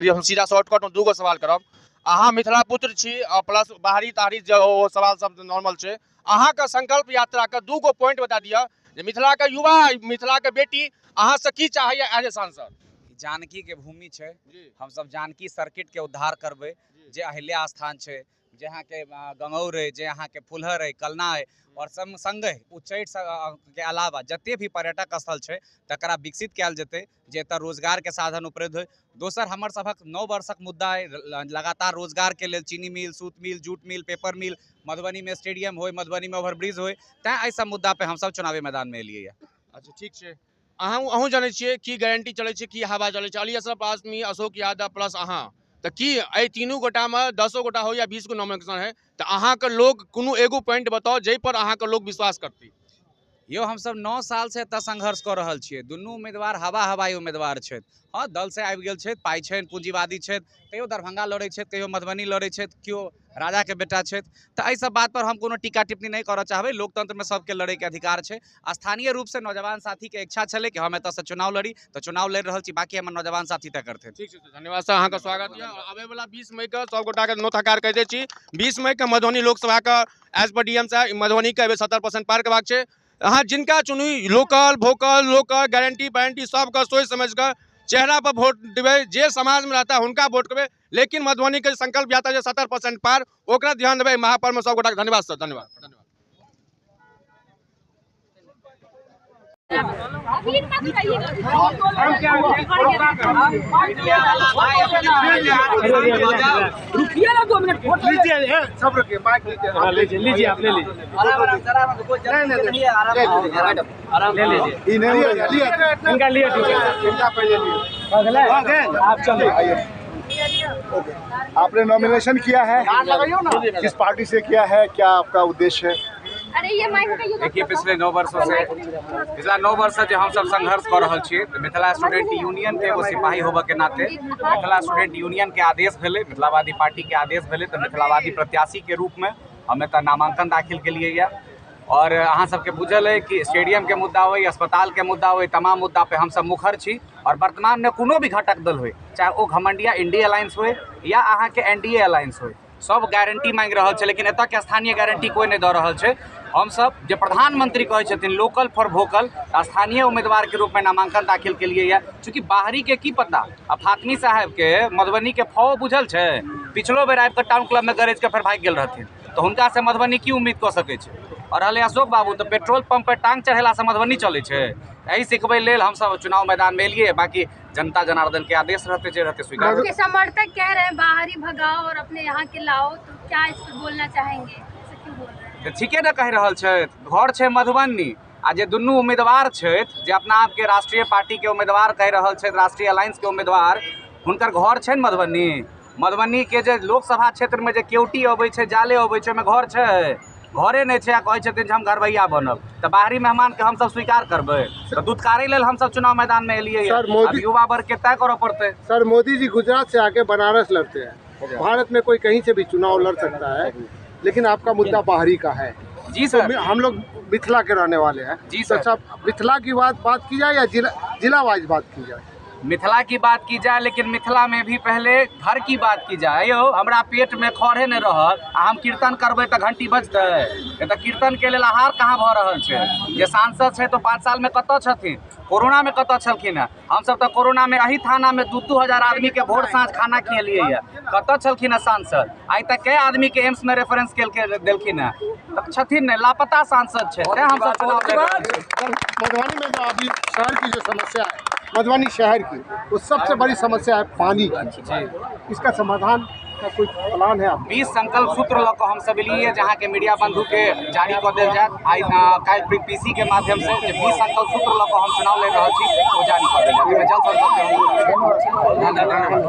हम सीधा शॉर्टकट में दूगो सवाल करब। अहाँ मिथिला पुत्र छी आ प्लस बाहरी ताहरी जे ओ सवाल सब नॉर्मल छै। अहाँके संकल्प यात्रा के दूगो पॉइंट बता दिअ जे मिथिला के युवा, मिथिला के बेटी अहाँ से की चाहैया एज ए सांसद। जानकी के भूमि छै, हमसब जानकी सर्किट के उद्धार करबै, जे अहिल्या स्थान छै, जे अहाँके गंगौर अइ, जे अहाँके फुलहर अइ, कलना अइ, और संगहि उच्चैठ के अलावा जते भी पर्यटक स्थल छै तकरा विकसित कयल जेतै, जे एतऽ रोजगार के साधन उपलब्ध होइ। दोसर हमर सभक 9 वर्षक मुद्दा अइ लगातार रोजगार के लेल चीनी मिल, सूत मिल, जूट मिल, पेपर मिल, मधुबनी में स्टेडियम होय, मधुबनी में ओवरब्रिज होय, तैं एहि सब मुद्दा पे हमसब चुनावी मैदान में एलियै। अच्छा ठीक छै। अहूँ जनै छियै की गारंटी चलै छै, की हवा चलै छै। अली अशरफ आजमी, अशोक यादव प्लस अहाँ, तऽ की एहि तीनू गोटामे 10 गोटा हो या 20 गो नॉमिनेशन है, तऽ अहाँके लोग कोनो एगो पॉइंट बताउ जाहि पर अहाँके लोग विश्वास करतै। यौ हमसब 9 साल से एतऽ संघर्ष कऽ रहल छियै। दुनू उम्मीदवार हवा हवाई उम्मीदवार छथि। हँ, दल से आबि गेल छथि, पाइ छनि, पूंजीवादी छथि, कहियो दरभंगा लड़ै छथि, कहियो मधुबनी लड़ै छथि, केओ राजा के बेटा छथि। तऽ एहि सब बात पर हम कोनो टीका टिप्पणी नहि करऽ चाहबै। लोकतंत्र में सबके लड़ैके अधिकार छै। स्थानीय रूप से नौजवान साथी के इच्छा छलै कि हम एतऽ से चुनाव लड़ी, तऽ चुनाव लड़ि रहल छी, बाकी हमर नौजवान साथी तय करथिन। ठीक छै, धन्यवाद सर, अहाँके स्वागत यऽ। आबै वाला 20 मई के सब गोटा के नोत हकार कहि दै छी। 20 मई के मधुबनी लोकसभा के एज पर डी एम साहब मधुबनी के 70% पार करबाक छै। अहाँ जिनका चुनी, लोकल भोकल लोकल गारंटी वारंटी सबके सोचि समझि कऽ चेहरा पर वोट देबै, जे समाज में रहता हुनका वोट करबै, लेकिन मधुबनी के संकल्प यात्रा जे 70% पार, ओकरा ध्यान देबै। महापर्व में सब गोटा के धन्यवाद सर, धन्यवाद, धन्यवाद। रुकिए ना 2 मिनट, फोटो लीजिए, सब रुकिए, माइक लीजिए, हाँ, लीजिए, लीजिए, आप ले लीजिए। नहीं, नहीं, नहीं, आराम ले लीजिए। लिए, इनका लिए, ठीक है। इनका पहले लिए। आप चलो। ओके, आपने नॉमिनेशन किया है, किस पार्टी से किया है, क्या आपका उद्देश्य है? अरे ये माइक का ये देखिए, पिछले 9 वर्षों से, पिछला 9 वर्ष से हम सब संघर्ष कर रहल छियै। तऽ मिथिला स्टूडेंट यूनियन के एगो सिपाही होबऽ के नाते मिथिला स्टूडेंट यूनियन के आदेश भेलै, मिथिलावादी पार्टी के आदेश भेलै, तऽ मिथिलावादी प्रत्याशी के रूप में हम एतऽ नामांकन दाखिल केलियै यऽ। और अहाँ सबके बुझल अइ कि स्टेडियम के मुद्दा होइ, अस्पताल के मुद्दा होइ, तमाम मुद्दा पे हमसब मुखर छी। और वर्तमान में कोनो भी घटक दल होइ, चाहे ओ घमंडिया इंडिया अलायंस होइ या अहाँके एन डी ए अलायंस होइ, सब गारंटी मांगि रहल छै, लेकिन एतऽ के स्थानीय गारंटी कोइ नहि दऽ रहल छै। हमसब जे प्रधानमंत्री कहै छथिन लोकल फॉर वोकल, स्थानीय उम्मीदवार के रूप में नामांकन दाखिल केलियै यऽ। चूँकि बाहरी के की पता, आ फातमी साहेब के मधुबनी के फौ बुझल छै, पिछलो बेर आबि कऽ टाउन क्लब में गरजि कऽ फेर भागि गेल रहथिन, तऽ हुनका से मधुबनी की उम्मीद कऽ सकै छै। और रहलै अशोक बाबू, तऽ पेट्रोल पंप पर टांग चढ़ेलासँ मधुबनी चलै छै। एहि सिखबै लेल हमसब चुनाव मैदान में एलियै, बाकी जनता जनार्दन के आदेश रहते, जे रहते स्वीकार। आपके समर्थक कह रहे हैं बाहरी भगाओ और अपने यहाँ के लाओ, तो क्या इस पर बोलना चाहेंगे? ऐसा क्यों बोल रहे हैं? तऽ ठीके ने कहि रहल छथि। घर छै मधुबनी, आ जे दुनू उम्मीदवार छथि, जे अपना आपके राष्ट्रीय पार्टी के उम्मीदवार कहि रहल छथि, राष्ट्रीय अलायंस के उम्मीदवार, हुनकर घर छनि मधुबनी। मधुबनी के जे लोकसभा क्षेत्र में जे केवटी अबै छै, जाले अबै छै, ओहिमे घर छै? घरे नहि छै, आ कहै छथिन जे हम घरबैया बनब, तऽ बाहरी मेहमान के हमसब स्वीकार करबै? तऽ दुत्कारै लेल हमसब चुनाव मैदान में एलियै। सर, मोदी अब युवा वर्ग के तय करऽ पड़तै। सर, मोदी जी गुजरात से आके बनारस लड़ते हैं, भारत में कोई कहीं से भी चुनाव लड़ सकता है, लेकिन आपका मुद्दा बाहरी का है। जी सर। तो हम लोग मिथिला के रहने वाले हैं। जी तो सर। सब मिथिला की बात की जाए या जिला वाइज बात की जाए? मिथिला की बात की जाए, लेकिन मिथिला में भी पहले घर की बात की जाए। यौ, हमरा पेट में खड़े नहीं रहल आ हम कीर्तन करबै तऽ घंटी बजतै? एतऽ कीर्तन के लेल आहार कहाँ भऽ रहल छै? जे सांसद छै तो 5 साल में कतऽ छथिन? कोरोना में कतऽ छलखिन हेँ? हमसब तऽ कोरोना में एही थाना में 2-2 हजार आदमी के भोर साँझ खाना खिएलियै हँ। कतऽ छलखिन हेँ सांसद? आइ तक कै आदमी के एम्स में रेफरेंस देलखिन हेँ? तऽ छथिन नहि, लापता सांसद छै। तैं हमसब चुनाव लड़ि रहल छी। मधुबनी में जो अभी शहर की जो समस्या है, मधुबनी शहर की, वो सबसे बड़ी समस्या है पानी की। इसका समाधान का कोई प्लान है आप? 20 संकल्प सूत्र लऽ कऽ हमसब एलियै, जहाँ के मीडिया बंधु के जारी कऽ देल जायत। आइ काल्हि पी सी के माध्यम से जे 20 संकल्प सूत्र लऽ कऽ हम चुनाव लड़ि रहल छी, ओ जारी कऽ देल जायत। एहिमे जल संकल्प के हम धन्यवाद।